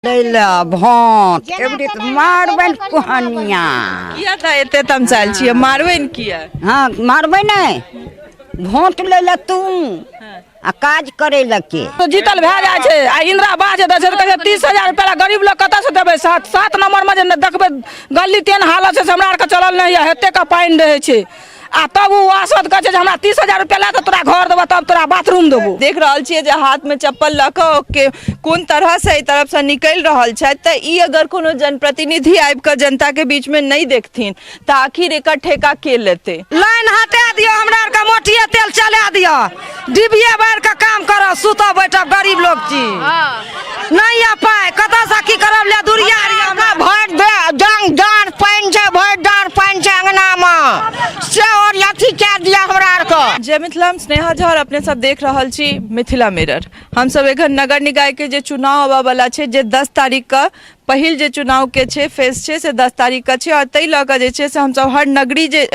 दै लए vote Ebury तऽ मारबनि कोहनिया। किया तऽ एते तमसायल छियै, मारबै ने किया? हँ, मारबै नहि, भोट लै लए तू आ काज करै लए के जीतल भए जाइ छै। आ इंदिरा आवास जे दै छै तऽ कहै छै 30,000 रुपया गरीब लोग कतऽसँ देबै? 7 नम्बरमे जे देखबै गली तेहन हालत छै से हमरा आरके चलल नहि यऽ, एतेक पानि रहै छै। आ तब ओ आसद कहै छै जे हमरा 30,000 रुपया लए तऽ तोरा घर देबऽ, तब तोरा बाथरूम देबो। देख रहल छियै जे हाथमे चप्पल लऽ कऽ के कोन तरहसँ एहि तरफसँ निकलि रहल छथि। तऽ ई अगर कोनो जनप्रतिनिधि आबि कऽ जनताके बीचमे नहि देखथिन तऽ आखिर एकर ठेका के लेतै? लाइन हटा दिअ, हमरा आरके मोटिये तेल चला दिअ, डिबिये बारि कऽ काम करब, सुतब बैठब, गरीब लोग छी, नहि यऽ पाइ, कतऽसँ की करब? ले दुरिया। भरि जंग डाँड़ पानि छै, भरि डाँड़ पानि छै अङ्गनामे से, आओर अथी कए दिअ हमरा आरके। जय मिथिला, हम स्नेहा झा और अपने सब देख रहल छी मिथिला मिरर। हमसब एखन नगर निकाय के जे चुनाव आबऽ वाला छै, जे 10 तारीख के पहिल जे चुनाव के छै फेस छै, से 10 तारीख के छै। और ताहि लऽ कऽ जे छै से हमसब हर नगरी जे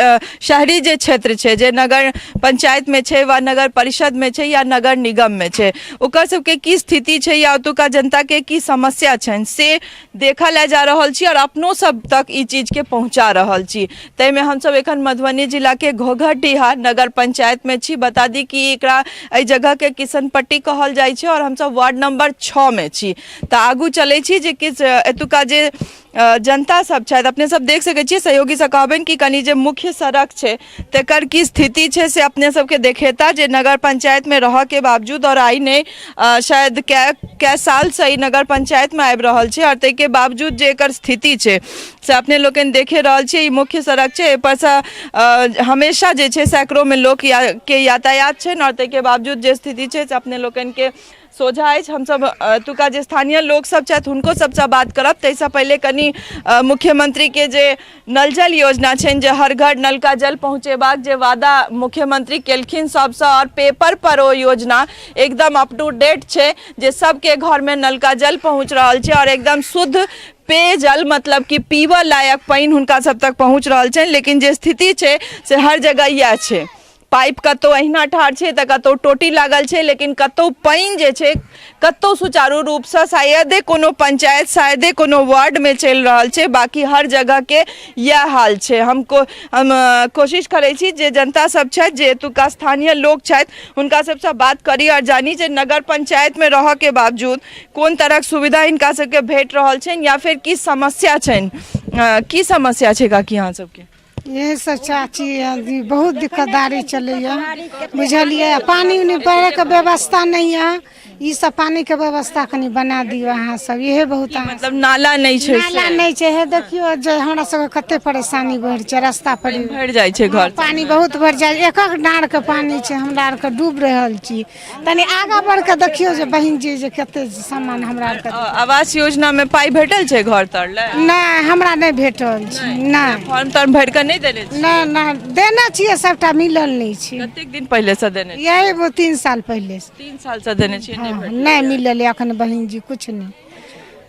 शहरी जे क्षेत्र छै, जे नगर पंचायत में छै वा नगर परिषद में छै या नगर निगम में छै, ओकर सबके की स्थिति छै या ओतुका जनता के की समस्या छनि से देखऽ लए जा रहल छी और अपनो सब तक ई चीज के पहुंचा रहल छी। ताहिमे हमसब एखन मधुबनी जिला के घोघरडीहा नगर पंचायत में छी। बता दी कि एकरा एहि जगह के किशनपट्टी कहल जाइ छै और हमसब वार्ड नंबर 6 में छी। तऽ आगू चलै छी जे किछु एतुका जे जनता सब छथि, अपने सब देख सकै छियै। सहयोगी से कहबनि कि कनि जे मुख्य सड़क छै तकर की स्थिति छै से अपने सबके देखेता, जे नगर पंचायत में रहऽ के बावजूद और आइ नहि शायद कै साल से ई नगर पंचायत में आबि रहल छै और ताहिके बावजूद जे एकर स्थिति छै से अपने लोकनि देखे रहल छियै। ई मुख्य सड़क छै, एहिपर से हमेशा जे छै सैकड़ों में लोक के यातायात छनि और ताहिके बावजूद जे स्थिति छै से अपने लोकनि के सोझा अछि। हमसब एतुका जे स्थानीय लोक सब छथि हुनको सबसँ बात करब। ताहिसँ पहिले कनि मुख्यमंत्री के जे नल जल योजना छनि, जे हर घर नल का जल पहुँचेबाक जे वादा मुख्यमंत्री केलखिन सबसँ, और पेपर पर ओ योजना एकदम अप टू डेट छै जे सबके घरमे नल का जल पहुँच रहल छै और एकदम शुद्ध पेयजल, मतलब कि पीबऽ लायक पानि हुनका सब तक पहुँच रहल छनि। लेकिन जे स्थिति छै से हर जगह इएह छै, पाइप कतौ अहिना ठाढ़ छै तऽ कतौ टोटी लागल छै, लेकिन कतौ पानि जे छै कतौ सुचारू रूपसँ शायदे कोनो पंचायत, शायदे कोनो वार्डमे चलि रहल छै, बाकी हर जगहके इएह हाल छै। हम कोशिश करै छी जे जनता सब छथि, जे एतुका स्थानीय लोक छथि, हुनका सबसँ बात करी आओर जानी जे नगर पंचायतमे रहऽके बावजूद कोन तरहक सुविधा हिनका सबके भेट रहल छनि या फेर की समस्या छनि। की समस्या छै काकी अहाँ सबके? यही सब चाची, अभी बहुत दिक्कतदारी चलैया, बुझलियै? पानी उनी पड़ैके व्यवस्था नहि यऽ। ई सब पानीके व्यवस्था कनि बना दियौ अहाँ सब, इहे बहुत अहाँ। मतलब नाला नहि छै? नाला नहि छै। हे देखियौ जे हमरा सबके कते परेशानी बढ़ छै रास्ता पर। भरि जाइ छै घर? पानी बहुत भरि जाइ, एक एक डाँड़के पानी छै, हमरा आरके डूब रहल छी। तनि आगाँ बढ़ि कऽ देखियौ जे बहिन जी, जे कते सामान हमरा आरके। आवास योजना में पाइ भेटल छै घर तर लए? नहि, हमरा नहि भेटल छै, नहि। फॉर्म तॉर्म भरि कऽ नहि देने छी? नहि नहि, देने छियै, सबटा मिलल नहि छै। कतेक दिन पहिले से देने? यही वो 3 साल पहिले से। 3 साल से देने छियै, नहि भेटल? नहि मिलल एखन बहिन जी, कुछ नहि,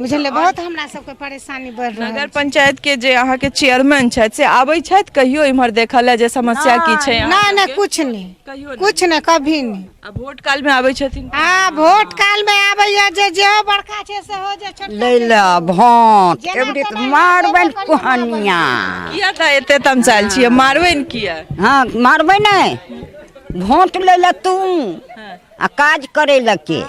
बुझलियै? बहुत हमरा सबके परेशानी बढ़ि रहल। नगर पंचायत के जे अहाँके चेयरमैन छथि से आबै छथि कहियो इम्हर देखऽ लए जे समस्या की छै? नहि नहि, कुछ नहि। कहियो नहि? कुछ नहि, कभी नहि। आ वोट काल मे आबै छथिन? आ वोट काल मे आबैया, जे जेहो बड़का छै सेहो, जे छोटका लै लए भोट एबरी तऽ मारबनि कोहनिया। किया तऽ एते तमसायल छियै, मारबै ने किया? हँ, मारबै नहि, भोट लै लए तू आ काज करै लए के।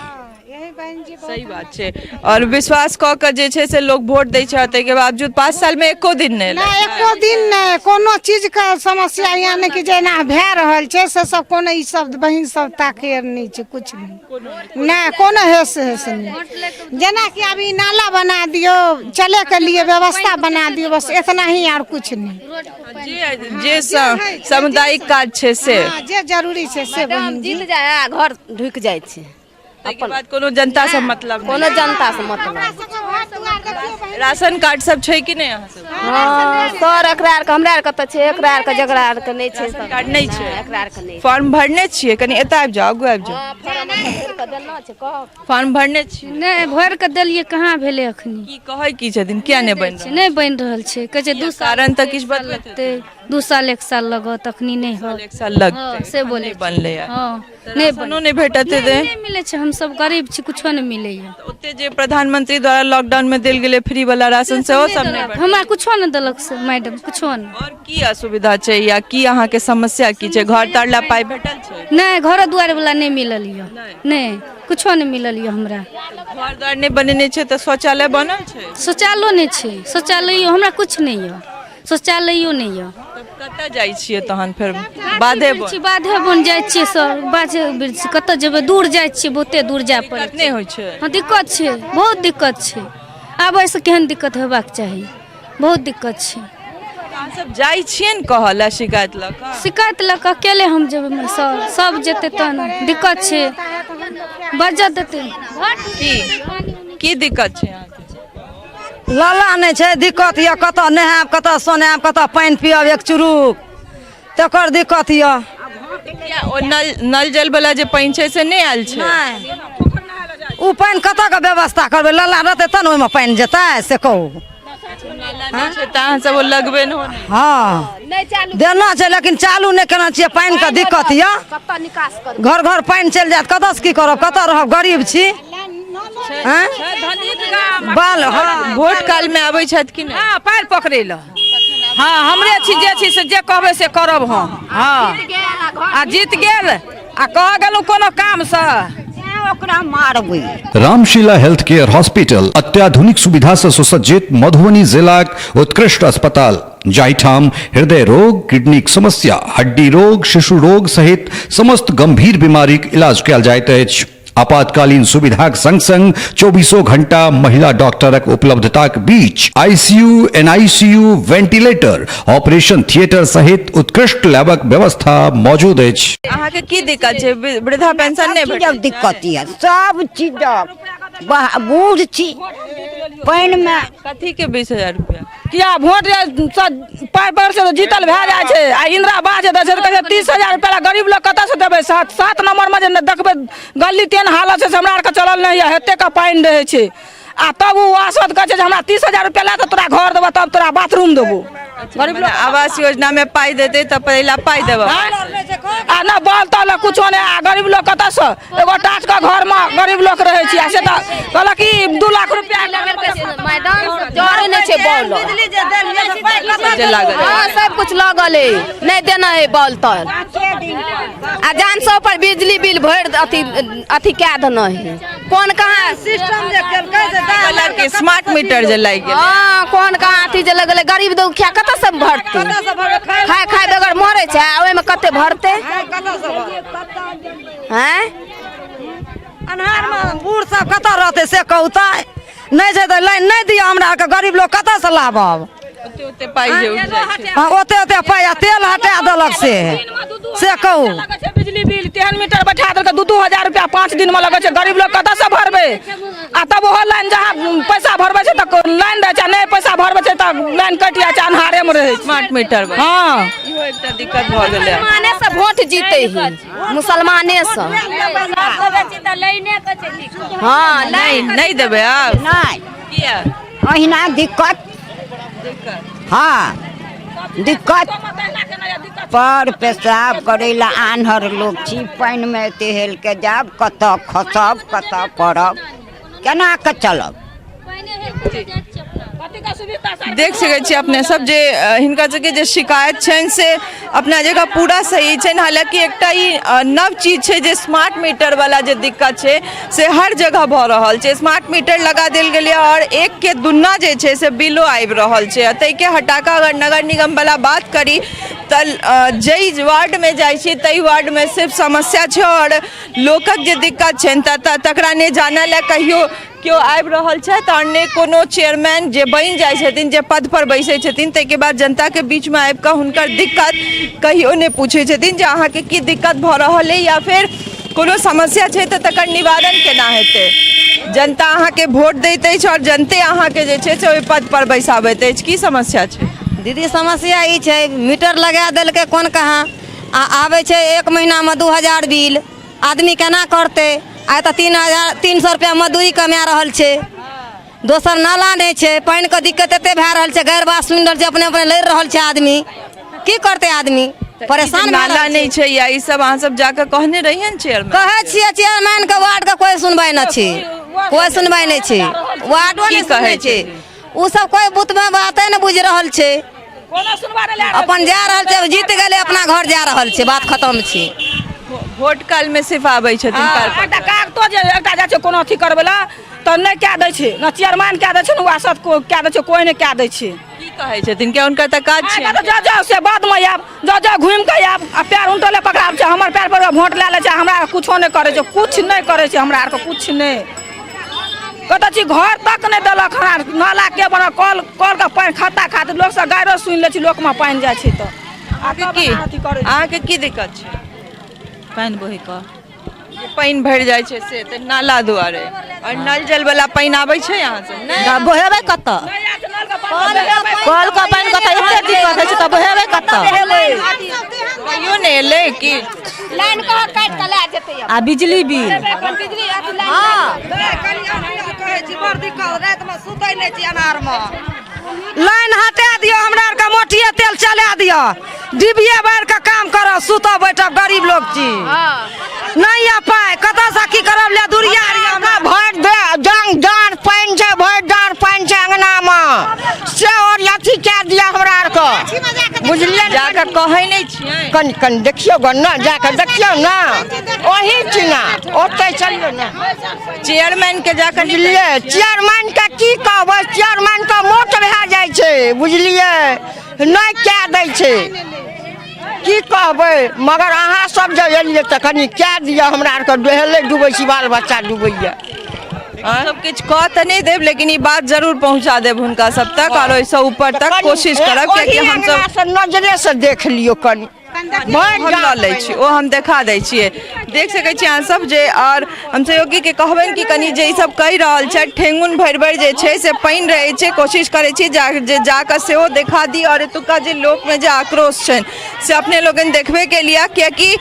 यही बहन जी। सही बात छै। और विश्वास कऽ के जे छै से लोग वोट दै छै, ताहिके बावजूद 5 साल मे एको दिन नहि एलै। नहि, एको दिन नहि। कोनो चीजके समस्या यानी कि जेना भए रहल छै से सब कोनो ई सब बहिन सब ताके नहि छै, कुछ नहि, नहि कोनो हेस हेस नहि। जेनाकि अभी नाला बना दियौ, चलेके लिए व्यवस्था बना दियौ, बस इतना ही, आर कुछ नहि। जे जे सामुदायिक काज छै से। हँ, जे जरूरी छै से बहिन जी। जीत जाइ है, घर ढुकि जाइ छै, ताहिके बाद कोनो जनता से मतलब नहि। कोनो जनता से मतलब। राशन कार्ड सब छै कि नहि अहाँ सब? हँ सर, एकरा आरके, हमरा आरके तऽ छै, एकरा आरके जकरा आरके नहि छै। राशन कार्ड नहि छै? एकरा आरके नहि। फॉर्म भरने छियै? कनि एतऽ आबि जाउ, आगू आबि जाउ। हँ, फॉर्म भरि कऽ देना छै, कह। फॉर्म भरने छियै? नहि, भरि कऽ देलियै, कहाँ भेलै अखनी। की कहै की छथिन, किया नहि बनि रहल? नहि बनि रहल छै, कहै छै 2 साल। कारण तऽ किछु बतबैत लगतै, 2 साल 1 साल लगत, अखनी नहि होत। 1 साल लगतै? हँ, से एखन बोलै नहि छै। बनलैए? हँ। तऽ नहि राशनो नहि भेटत हेतै? नहि मिलै छै, हमसब गरीब छी, कुछो नहि मिलैया। ओते जे प्रधानमंत्री द्वारा लॉकडाउन में देल गेलै फ्री वाला राशन, सेहो सब नहि भेटल? हमरा कुछो नहि देलक से मैडम, कुछो नहि। और की असुविधा छै या की अहाँके समस्या की छै? घर तर ला पाइ भेटल छै? नहि, घरो दुआर वाला नहि मिलल यऽ, नहि, कुछो नहि मिलल यऽ हमरा। घर द्वार नहि बनेने छै तऽ शौचालय बनल छै? शौचालयो नहि छै, शौचालयो हमरा कुछ नहि यऽ, शौचालयो नहि यऽ। तब कतऽ जाइ छियै तहन फेर? बाधे बन? छी, बाधे बन जाइ छियै सर, बाधे वृक्ष। कतऽ जेबै? दूर जाइ छियै, बहुते दूर जाय पड़ै। दिक्कत नहि होइ छै? हँ, दिक्कत छै, बहुत दिक्कत छै। आब एहिसँ केहन दिक्कत हेबाक चाही? बहुत दिक्कत छै। अहाँ सब जाइ छियै ने कहऽ लए, शिकायत लऽ कऽ? शिकायत लऽ कऽ अकेले हम जेबै सर? सब जेतै तहन। दिक्कत छै, बजत देतै। की की दिक्कत छै अहाँके? लाला नहि छै, दिक्कत यऽ। कतऽ नहायब, कतऽ सोनायब, कतऽ पानि पियब एक चुरुक, तकर दिक्कत यऽ। किया, ओ नल नल जल वाला जे पानि छै से नहि आयल छै? नहि, ओ पानि कतऽ के व्यवस्था करबै? लाला रहतै तब ने ओहिमे पानि जेतै, से कहू। नाला नहि छै तऽ अहाँ सब ओ लगबे नहि? हँ, देना छै लेकिन चालू नहि केने छियै। पानिके दिक्कत यऽ। कतऽ निकास करबै? घर घर पानि चलि जायत, कतऽसँ की करब, कतऽ रहब? गरीब छी, आँय? बाल, हँ। वोट काल मे आबै छथि कि नहि? हँ, पैर पकड़ै लए। हँ, हमरे छी, जे छी से जे कहबै से करब हम। हँ, आ जीत गेल आ कह गेलहुँ कोनो कामसँ ओकरा मारबै। रामशिला हेल्थ केयर हॉस्पिटल, अत्याधुनिक सुविधा से सुसज्जित मधुबनी जिलाक उत्कृष्ट अस्पताल, जाहिठाम हृदय रोग, किडनीक समस्या, हड्डी रोग, शिशु रोग सहित समस्त गंभीर बीमारीक इलाज कयल जाइत अछि। आपातकालीन सुविधाक संग संग चौबीसों घंटा महिला डॉक्टरक उपलब्धताक बीच ICU, NICU, ventilator, operation theatre सहित उत्कृष्ट लैबक व्यवस्था मौजूद अछि। अहाँके की दिक्कत छै? वृद्धा पेंशन नहि सब भेटै? चीजक दिक्कत यऽ, सब चीजक। बूढ़ छी, पानिमे। कथी के 20,000 रुपया? किया वोट जे पाइ पर से जीतल भए जाइ छै आ इंदिरा आवास जे दै छै तऽ कहै छै 30,000 रुपया। गरीब लोग कतऽ से देबै? 7 नंबर मे जे देखबै गली तेहन हालत छै से हमरा आरके चलल नहि यऽ, एते के पानि रहै छै। आ तब ओ आसद कहै छै जे हमरा 30,000 रुपया ला तऽ तोरा घर देबो, तब तोरा बाथरूम देबो। गरीब लोग आवास योजना में पाइ देतै तऽ पहिला पाइ देबऽ। आ नहि बल तल कुछो नहि। आ गरीब लोग कतऽसँ? एगो टाट के घर मे गरीब लोग रहै छै आ से तऽ कहलक कि 2 लाख रुपया। मैदान सब जरे नहि छै बॉल। जे लागल। हँ, सब कुछ लगल है, नहि देना है बॉल तल आ जान सब पर बिजली बिल भरि अथी अथी कए देना है। कोन कहाँ सिस्टम जे केलकै से वाला के स्मार्ट मीटर जे लागि गेल। हँ, कोन कहाँ अथी जे लगलै, गरीब दुखिया कतऽ से भरतै? खाय खाय बगैर मरै छै आ ओहिमे कते भरतै? आँय, अन्हारमे बूढ़ सब कतऽ रहतै से कहू तऽ? नहि छै तऽ लाइन नहि दिअ, हमरा आरके गरीब लोग कतऽसँ लाबब? ओते ओते पाइ जे उठि जाइ छै। हँ, ओते ओते पाइ आ तेल हटा देलक, से कहू। बिजली बिल तेहन मीटर बैठा देलकै, 2-2 हजार रुपया 5 दिन मे लगै छै। गरीब लोग कतऽ से भरबै? आ तब ओहो लाइन जहाँ पैसा भरबै छै तऽ लाइन रहै छै, आ नहि पैसा भरबै छै तऽ लाइन कटि जाइ छै, अन्हारे मे रहै छै। स्मार्ट मीटर वाला। हँ। इहो एकटा दिक्कत भऽ गेलै। मुसलमाने से वोट जीते ही, मुसलमाने से। हँ। नहि, नहि देबै आब? नहि। किया? अहिना दिक्कत। हँ, दिक्कत। पर पेशाब करै लए आन्हर लोक छी, पानिमे एते हेल के जायब, कतऽ खसब, कतऽ पड़ब, केना कऽ चलब? देख सकै छी अपने सब जे हिनका सबके जे शिकायत छनि से अपना जगह पूरा सही छनि। हालांकि एकटा ई नव चीज छै जे स्मार्ट मीटर वाला जे दिक्कत छै से हर जगह भऽ रहल छै। स्मार्ट मीटर लगा देल गेलै आओर एक के दुन्ना जे छै से बिलो आबि रहल छै। आ ताहिके हटा कऽ अगर नगर निगम वाला बात करी तऽ जाहि वार्डमे जाइ छी ताहि वार्डमे सिर्फ समस्या छै आओर लोकक जे दिक्कत छनि तऽ तकरा नहि जानऽ लए कहियो केओ आबि रहल छथि आओर नहि कोनो चेयरमैन जे बनि जाइ छथिन, जे पद पर बैसै छथिन, ताहिके बाद जनताके बीचमे आबि कऽ हुनकर दिक्कत कहियो नहि पूछै छथिन जे अहाँके की दिक्कत भऽ रहल अइ या फेर कोनो समस्या छै तऽ तकर निवारण केना हेतै जनता अहाँके वोट दैत अछि आओर जनते अहाँके जे छै से ओहि पद पर बैसाबैत अछि की समस्या छै दीदी समस्या ई छै मीटर लगा देलकै कोन कहाँ आ आबै छै एक महीनामे 2000 बिल आदमी केना करतै आइ तऽ 3300 रुपैआ मजदूरी कमा रहल छै दोसर नाला नहि छै पानिके दिक्कत एते भए रहल छै गैर बात सुनि रहल छै अपने अपने लड़ि रहल छै आदमी की करतै आदमी परेशान भए नाला रहल छै। नहि छै या ई सब अहाँ सब जाकऽ कहने रहियै ने चेयरमैन कहै छियै चेयरमैन के वार्ड के कोई सुनवाई नहि छै कोई सुनवाई नहि छै वार्डो की नहि कहै सुनै छै ओ सब कोई बूथ में बाते नहि बुझि रहल छै कोनो सुनवा नहि लए रहल अपन जा रहल छै जीत गेलै अपना घर जा रहल छै बात खतम छै वोट काल में सिर्फ आबै छथिन छै। पार एकटा कागतो जे एकटा जाइ छै कोनो अथी करबै लए तऽ नहि कए दै छै ने चेयरमैन कए दै छै ने वासद कए दै छै कोई नहि कए दै छै की कहै छथिन कि हुनकर तऽ काज छै जाओ जाओ जाओ से बादमे आयब जाओ जाओ घुमि कऽ आयब आ पैर उनटले पकड़ाब छै हमर पैर पर वोट लए लै छै हमरा कुछो नहि करै छै कुछ नहि करै छै हमरा आरके कुछ नहि कतऽ छी घर तक नहि देलक हमरा नाला के बनल कल कल के पानि खत्ता खातिर लोक सब गाइरो सुनि लै छै लोकमे पानि जाइ छै तऽ आ तब की अथी करै छै। अहाँके की दिक्कत छै पानि बहि कऽ जे पानि भरि जाइ छै से तऽ नाला दुआरे आओर नल जल वाला पानि आबै छै अहाँ सब तऽ बहेबै कतऽ कल के पानि कतऽ एते दिक्कत होइ छै तऽ बहेबै कतऽ कहियो नहि एलै की लाइन कहाँ काटि कऽ लए जेतै आ बिजली बिल लाइन हटा दियौ हमरा आरके मोटिये तेल चला दिअ डिबिये बारि कऽ काम करब सुतब बैठब गरीब लोक छी नहि यऽ पाइ कतऽसँ की करब ले दुरिया हमरा भरि दे जंग डाँड़ पानि छै भरि डाँड़ पानि छै अंगनामे से और अथी कए दिअ हमरा आरके बुझलियै ने? जाकऽ कहै नहि छियै कनि कनि देखियौ गऽ ने जाकऽ देखियौ ने ओही चिना ओतहि चलियौ ने चेयरमैन के जाकऽ बुझलियै चेयरमैन के की कहबै चेयरमैन के मोट भए जाइ छै बुझलियै नहि कए दै छै की कहबै मगर अहाँ सब जे एलियै तऽ कनि कए दिअ हमरा आरके डोहेले डूबै छी बाल बच्चा डूबैया सब किछु कह तऽ नहि देब लेकिन ई बात जरूर पहुंचा देब हुनका सब तक आओर ओहिसँ ऊपर तक कोशिश करब कियाकि हमसब नजरेसँ देख लियौ कनि हम लऽ लै छी ओ हम देखा दै छियै देख सकै छी अहाँ सब जे आओर हम सहयोगीके कहबनि कि कनि जे ई सब कहि रहल छथि ठेंगुन भरि भरि जे छै से पानि रहै छै कोशिश करै छी जा जे जाकऽ सेहो देखा दी आओर एतुक्का जे लोकमे जे आक्रोश छनि से अपने लोकनि देखबे केलियै कियाकि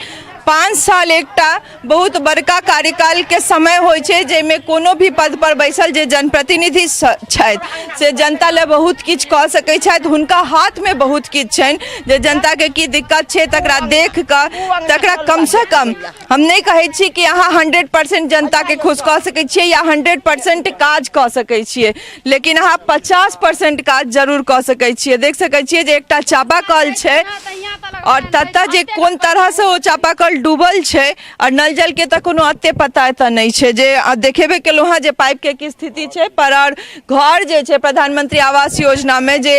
5 साल एकटा बहुत बड़का कार्यकालके समय होइ छै जाहिमे कोनो भी पद पर बैसल जे जनप्रतिनिधि छथि से जनता लए बहुत किछु कऽ सकै छथि हुनका हाथमे बहुत किछु छनि जे जनताके की दिक्कत छै तकरा देख कऽ तकरा कमसँ कम हम नहि कहै छी कि अहाँ 100% जनताके खुश कऽ सकै छियै या 100% काज कऽ सकै छियै लेकिन अहाँ 50% काज जरूर कऽ सकै छियै देख सकै छियै जे एकटा चापाकल छै आओर ततऽ जे कोन तरहसँ ओ चापाकल डूबल छै आओर नल जलके तऽ कोनो अते पता एतऽ नहि छै जे देखेबे केलहुँ हँ जे पाइपके की स्थिति छै पर आओर घर जे छै प्रधानमंत्री आवास योजनामे जे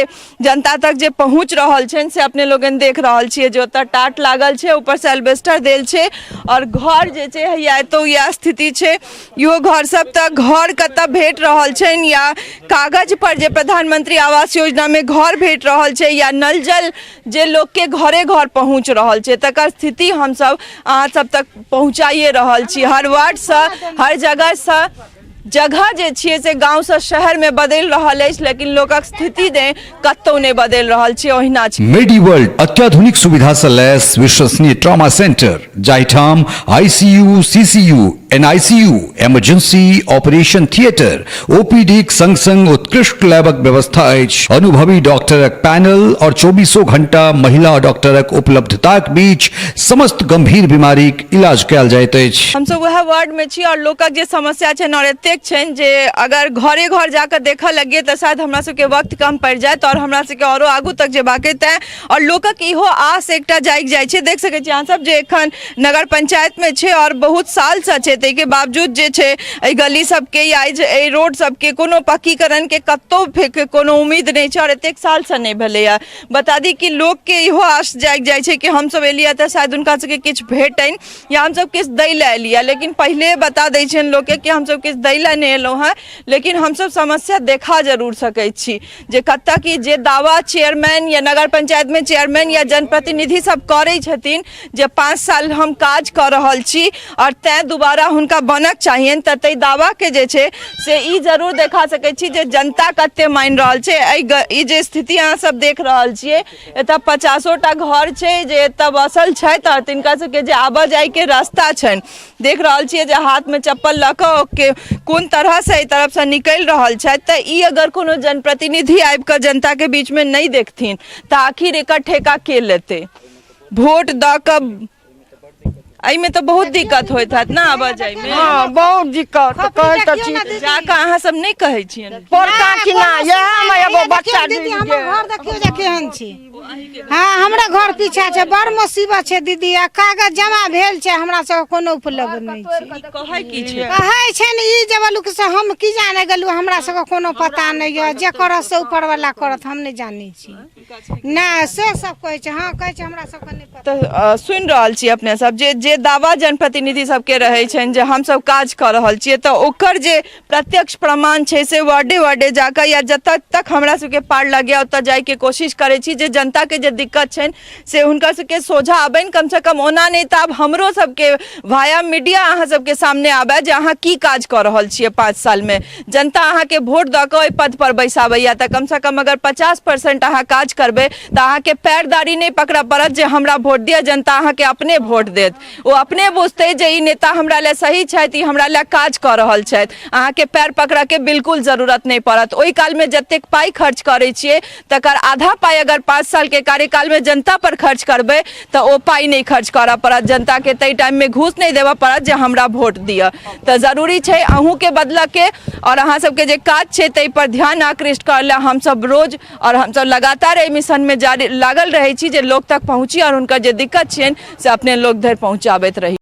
जनता तक जे पहुँच रहल छनि से अपने लोगन देख रहल छियै जे ओतऽ टाट लागल छै ऊपरसँ एल्बेस्टर देल छै आओर घर जे छै हैया एतौ इएह स्थिति छै इहो घर सब तऽ घर कतऽ भेट रहल छनि या कागज पर जे प्रधानमंत्री आवास योजनामे घर भेट रहल छै या नल जल जे लोकके घरे घर पहुँच रहल छै तकर स्थिति हमसब अहाँ सब तक पहुँचाइए रहल छी हर वार्डसँ हर जगहसँ जगह जे छियै से गाँवसँ शहरमे बदलि रहल अछि लेकिन लोकक स्थिति नहि कतौ नहि बदलि रहल छै ओहिना छै मेडी वर्ल्ड अत्याधुनिक सुविधा से लैस विश्वसनीय ट्रॉमा सेंटर जाहिठाम ICU CCU NICU emergency operation theatre ओपीडीक संग संग उत्कृष्ट लैबक व्यवस्था अछि अनुभवी डॉक्टरक पैनल और चौबीसों घंटा महिला डॉक्टरक उपलब्धताक बीच समस्त गंभीर बीमारीक इलाज कयल जाइत अछि हमसब वएह वार्डमे छी आओर लोकक जे समस्या छनि आओर एतेक छनि जे अगर घरे घर जाकऽ देखऽ लगियै तऽ शायद हमरा सबके वक्त कम पड़ि जायत आओर हमरा सबके आओरो आगू तक जेबाक अइ तैँ आओर लोकक इहो आस एकटा जागि जाइ छै देख सकै छी अहाँ सब जे एखन नगर पंचायतमे छै आओर बहुत सालसँ छै ताहिके बावजूद जे छै एहि गली सबके या एहि रोड सबके कोनो पक्कीकरणके कतहु कोनो उम्मीद नहि छै आओर एतेक सालसँ नहि भेलैए। बता दी कि लोकके इहो आश जागि जाइ छै कि हमसब एलियै तऽ शायद हुनका सबके किछु भेटनि या हमसब किछु दै लए एलियै, लेकिन पहिले बता दै छियनि लोकके कि हमसब किछु दै लए नहि एलहुँ हेँ, लेकिन हमसब समस्या देखा जरूर सकै छी जे कतऽ की जे दावा चेयरमैन या नगर पंचायतमे चेयरमैन या जनप्रतिनिधि सब करै छथिन जे 5 साल हम काज कऽ रहल छी आओर तैँ दोबारा हुनका बनक चाहियनि, तऽ ताहि दावाके जे छै से ई जरूर देखा सकै छी जे जनता कते मानि रहल छै। एहि ई जे स्थिति अहाँ सब देख रहल छियै, एतऽ 50टा घर छै जे एतऽ बसल छथि आओर तिनका सबके जे आबऽ जाइके रास्ता छनि, देख रहल छियै जे हाथमे चप्पल लऽ कऽ के कोन तरहसँ एहि तरफसँ निकलि रहल छथि। तऽ ई अगर कोनो जनप्रतिनिधि आबि कऽ जनताके बीचमे नहि देखथिन तऽ आखिर एकर ठेका के लेतै? वोट दऽ कऽ एहिमे तऽ बहुत दिक्कत होइत हैत ने आबऽ जाइमे? हँ, बहुत दिक्कत। कहै तऽ छी जाकऽ अहाँ सब नहि कहै छियनि? पोरका किना इएह मे एगो बच्चा दीदी, हमर घर देखियौ जे केहन छै। हँ, हमरा घर पीछा छै, बड़ मुसीबत छै दीदी। आ कागज जमा भेल छै, हमरा सबके कोनो उपलब्ध नहि छै। कहै की छै? कहै छै ने ई जे बोलू कि से हम की जाने गेलहुँ, हमरा सबके कोनो पता नहि यऽ, जे करत से ऊपर वाला करत, हम नहि जानै छी। नहि, से सब कहै छै। हँ, कहै छै हमरा सबके नहि पता। तऽ सुनि रहल छी अपने सब जे जे दावा जनप्रतिनिधि सबके रहै छनि जे हमसब काज कऽ रहल छियै, तऽ ओकर जे प्रत्यक्ष प्रमाण छै से वार्डे वार्डे जाकऽ या जतऽ तक हमरा सबके पार लगैए ओतऽ जाइके कोशिश करै छी जे जनताके जे दिक्कत छनि से हुनका सबके सोझा आबनि कमसँ कम। ओना नहि तऽ आब हमरो सबके वाया मीडिया अहाँ सबके सामने आबय जे अहाँ की काज कऽ रहल छियै 5 सालमे। जनता अहाँके वोट दऽ कऽ ओहि पदपर बैसाबैए तऽ कमसँ कम अगर 50% अहाँ काज करबै तऽ अहाँके पैरदारी नहि पकड़ऽ पड़त जे हमरा वोट दिअ। जनता अहाँके अपने वोट देत, ओ अपने बुझतै जे ई नेता हमरा लए सही छथि, ई हमरा लए काज कऽ रहल छथि। अहाँके पैर पकड़ऽके बिल्कुल जरूरत नहि पड़त। ओहि कालमे जतेक पाइ खर्च करै छियै तकर आधा पाइ अगर 5 सालके कार्यकालमे जनता पर खर्च करबै तऽ ओ पाइ नहि खर्च करऽ पड़त जनताके, ताहि टाइममे घूस नहि देबऽ पड़त जे हमरा वोट दिअ। तऽ जरूरी छै अहूँके बदलऽके आओर अहाँ सबके जे काज छै ताहि पर ध्यान आकृष्ट करऽ लए हमसब रोज आओर हमसब लगातार एहि मिशनमे जारी लागल रहै छी जे लोक तक पहुँची आओर हुनकर जे दिक्कत छियनि से अपने लोक धरि पहुँचाबैत रही।